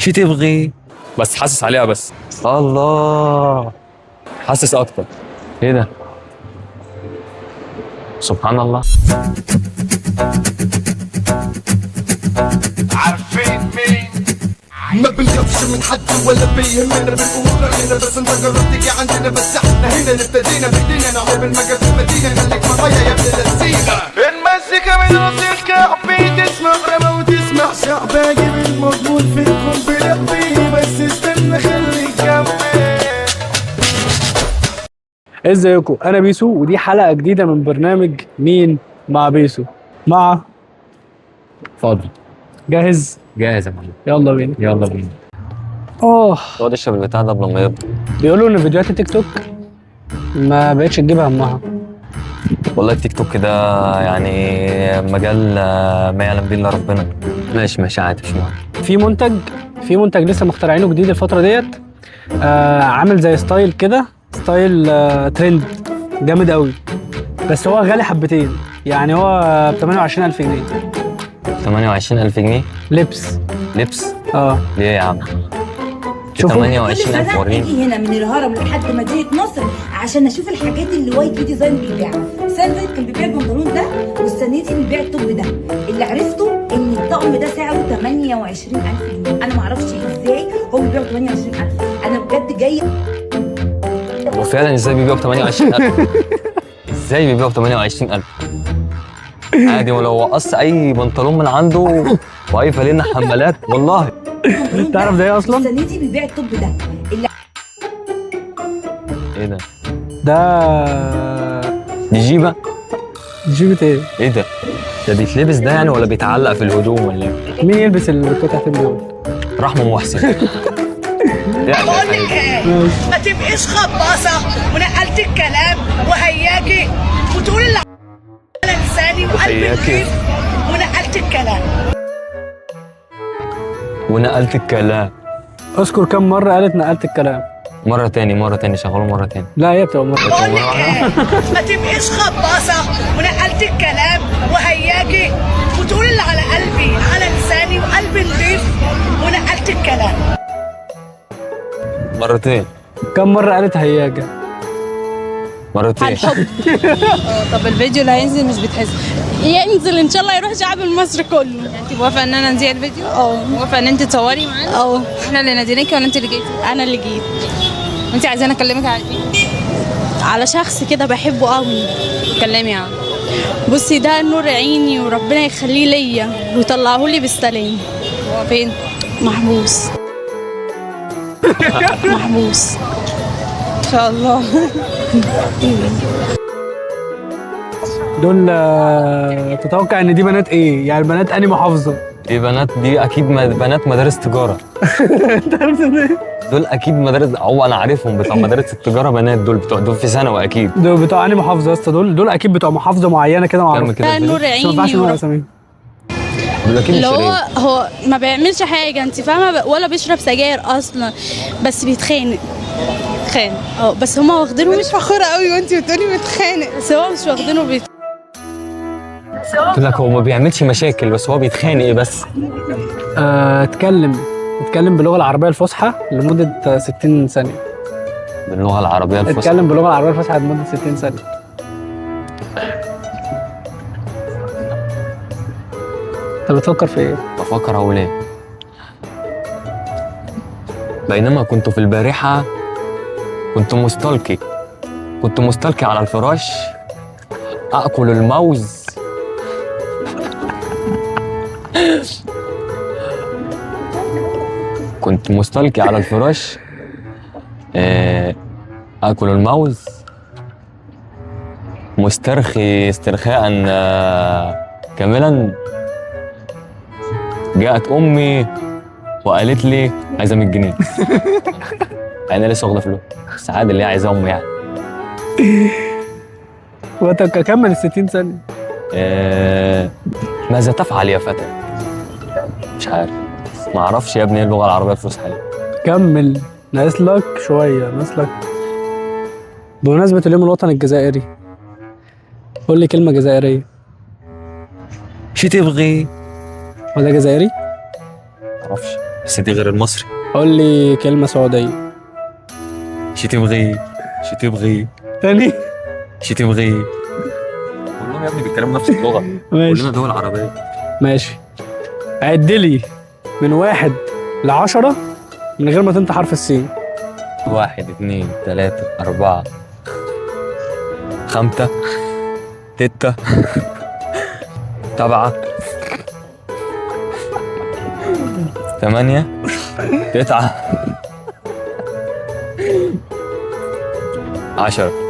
شو تبغي؟ بس حاسس عليها بس. الله، حاسس اكتر. ايه ده؟ سبحان الله. عارفين مين؟ ما بنخافش من حد ولا بيهمنا، بنقول رأينا بس انت جربت تيجي عندنا، بس احنا هنا اللي ابتدينا بايدينا نعمل المجال في المدينة، خليك معايا يا ابن اللذينة. المزيكا من راس الكعب تسمع رمى وتسمع شعباجي بالمضمون في القنبلة، بس استنى خليك جنبي. ازيكم؟ انا بيسو، ودي حلقة جديدة من برنامج مين مع بيسو. مع اتفضل. جاهز؟ جاهز يا معلم. يلا بينا. يلا بينا. اقعد اشرب البتاع ده قبل ما يبرد. بيقولوا ان فيديوهات التيك توك ما بقتش تجيب همها. والله التيك توك ده يعني مجال ما يعلم به الا ربنا. ماشي ماشي عادي، مش مهم. في منتج لسه مخترعينه جديد الفترة ديت، عامل زي style كده، style ترند جامد قوي، بس هو غالي حبتين، يعني هو ب 28000 جنيه. 28000 جنيه؟ لبس. لبس؟ اه. ليه يا عم؟ شوفوا. 28000 وريني. اجي هنا من الهرم لحد مدينة نصر عشان اشوف الحاجات اللي YK Design بيبيعها. السنة اللي فاتت كان بيبيع البنطلون ده، والسنة دي بيبيع ال top ده. اللي عرفته ان الطقم ده سعره 28000 جنيه، انا ما اعرفش ازاي هو بيبيعه 28000. انا بجد جاي. هو فعلا ازاي بيبيعوا ب 28000؟ ازاي بيبيعوا ب 28000؟ عادي، ولو قص اي بنطلون من عنده واي فانلة حمالات والله. تعرف ده ايه اصلا؟ السنة دي بيبيع ال top ده. اللي ايه ده؟ ده دي جيبه؟ جيبة ايه؟ ايه ده؟ ده بيتلبس ده يعني ولا بيتعلق في الهدوم ولا ايه؟ مين يلبس القطعتين دول؟ رحمه محسن. بقول لك ايه، ما تبقيش خباصه ونقلت الكلام وهياكي وتقول اللي على لساني وقلبي وهياكي. نضيف ونقلت الكلام. ونقلت الكلام. اذكر كم مرة قالت نقلت الكلام؟ مرة تاني، مرة تاني، شغله مرة تاني. لا، هي بتبقى مرة. بقول لك ايه، ما تبقيش خباصه ونقلت الكلام وهياكي وتقول اللي على قلبي على لساني وقلبي نضيف ونقلت الكلام. مرتين. كم مرة قالت هياجة؟ مرتين. طب الفيديو اللي هينزل مش بتحس؟ ينزل ان شاء الله، يروح شعب مصر كله. انت موافقة ان انا نذيع الفيديو؟ اه. موافقة ان انت تصوري معانا؟ اه. احنا اللي ناديناكي ولا انت اللي جيتي؟ انا اللي جيت. انت عايزاني اكلمك على ايه؟ على شخص كده بحبه قوي. كلمي عنه. بصي، ده نور عيني وربنا يخليه ليا ويطلعه لي بالسلامة. هو فين؟ محبوس. محبوس. ان شاء الله. دول تتوقع ان دي بنات ايه؟ يعني بنات انهي محافظة؟ دي بنات، دي اكيد بنات مدارس تجارة. انت عارف ازاي؟ دول اكيد مدارس، هو انا عارفهم بتوع مدارس التجارة، بنات دول بتوع دول في ثانوي اكيد. دول بتوع انهي محافظة يا اسطى؟ دول اكيد بتوع محافظة معينة كده كمل معروفة. كده ده الفيديو. نور بس ما عيني ينفعش نقول اساميهم. دول اكيد مش اللي هو شرقية. هو ما بيعملش حاجة، انت فاهمة، ولا بيشرب سجاير اصلا، بس بيتخانق. متخانق. اه، بس هما واخدينه مش فخورة قوي وانت بتقولي متخانق. بس هو مش واخدينه قلت لك هو ما بيعملش مشاكل، بس هو بيتخانق بس. اتكلم باللغة العربية الفصحى لمدة 60 ثانية. باللغة العربية الفصحى. اتكلم باللغة العربية الفصحى لمدة 60 ثانية. انت بتفكر في ايه؟ بفكر اقول ايه. بينما كنت في البارحة كنت مستلقي على الفراش أكل الموز. كنت مستلقي على الفراش آكل الموز مسترخي استرخاء كاملا. جاءت أمي وقالت لي عايزة 100 جنيه. أنا لسه واخدة فلوس، بس عادي اللي هي عايزة أمي يعني. وانت كمل ال 60 ثانية. ماذا تفعل يا فتى؟ مش عارف، ما اعرفش يا ابني ايه اللغة العربية الفصحى دي. كمل، ناقص لك شوية، ناقص لك. بمناسبة اليوم الوطني الجزائري، قول لي كلمة جزائرية. شو تبغي؟ هو ده جزائري؟ ما اعرفش. بس دي غير المصري. قول لي كلمة سعودية. شي تبغي، شي تبغي. تاني. شي تبغي. كلهم يا ابني بيتكلموا نفس اللغة. ماشي. كلنا دول عربية. ماشي، عد لي من 1 ل10 من غير ما تنطق حرف السين. 1 2 3 4 5 6 7 8 9 10.